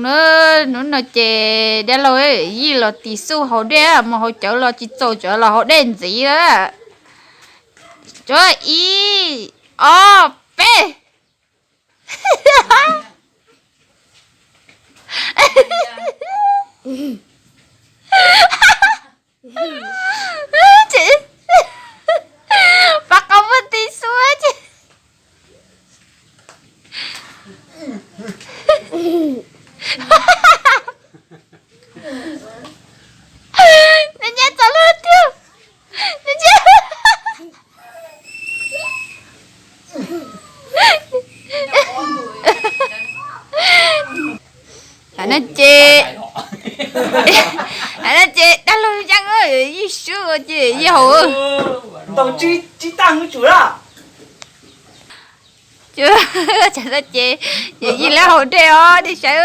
Na, hnub no ces dab laug Yij los tis xuj haus dej, mus haus cawv los tsis txaus, tseem los haus dej ntxiv. Tsuav ib, ob, peb. Pab qau muaj tis xuj ces nws nyab txog lub tiag. Tam no ces, tam no ces dab laug Yeej, Yij swb ces Yij haus. Tam no ces yawm Yij lawv haus dej os, dej sai.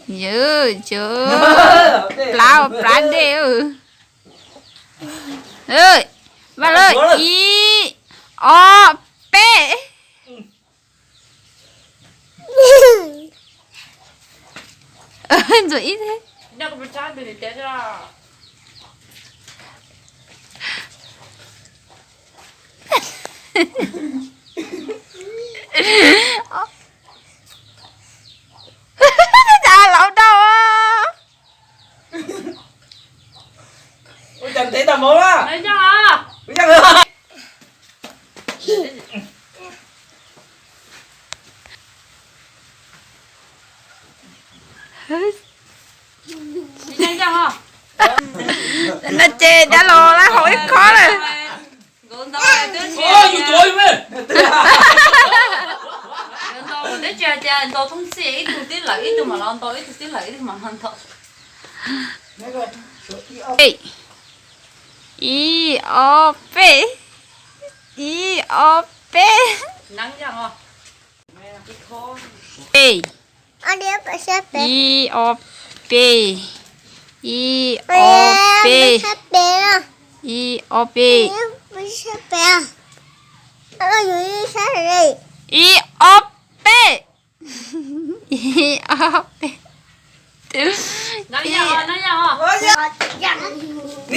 Yawm, plab, plab dej. Vaj lawm, ib, ob, peb. Ntxuav ib. Cas laus dau. Ua cas ntev tas mov na. No ces dab laug lawv haus ib khob lawm. Ib, ob, peb. Ib, ob, peb. Peb. Ib, ob, peb. Ib, ob, peb. Ib, ob, peb. Ib, ob, peb. Ib, ob, peb. No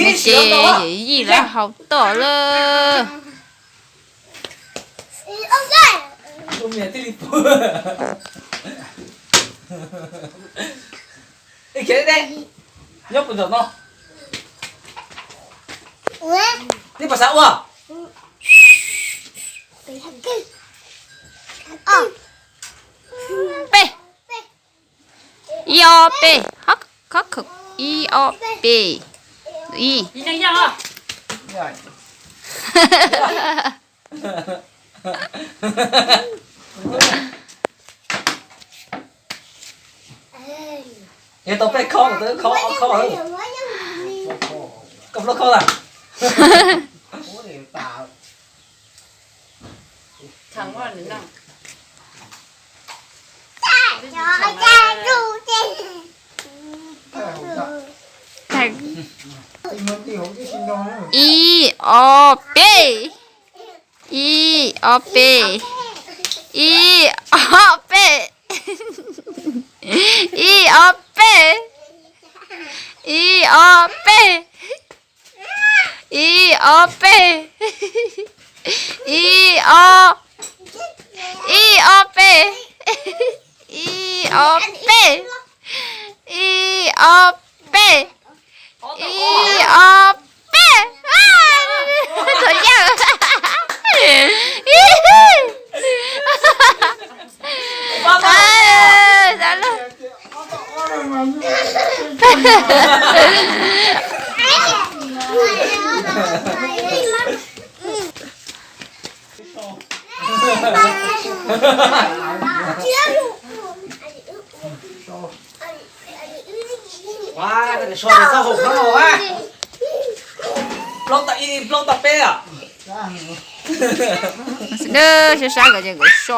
ces yawm Yij lawv haus tom lawm. Nyob puas ntawm no? Nej puas xav ua? Peb. Ib, ob, peb. Khob khaum, ib, ob, peb. Ib. Yog tau peb khob mas tau khob ob khob. Koj plaub khob lawm. Ib, ob, peb. Ib, ob, peb. Ib, ob, peb. Ib, ob, peb. Ib, ob, peb. Ib, ob, peb. Ib, ob, ib, ob, peb. Ib, ob, peb. Ib, ob, peb. Ib, ob, peb. Thaum yawg. Sab sab kom ces nkawd so.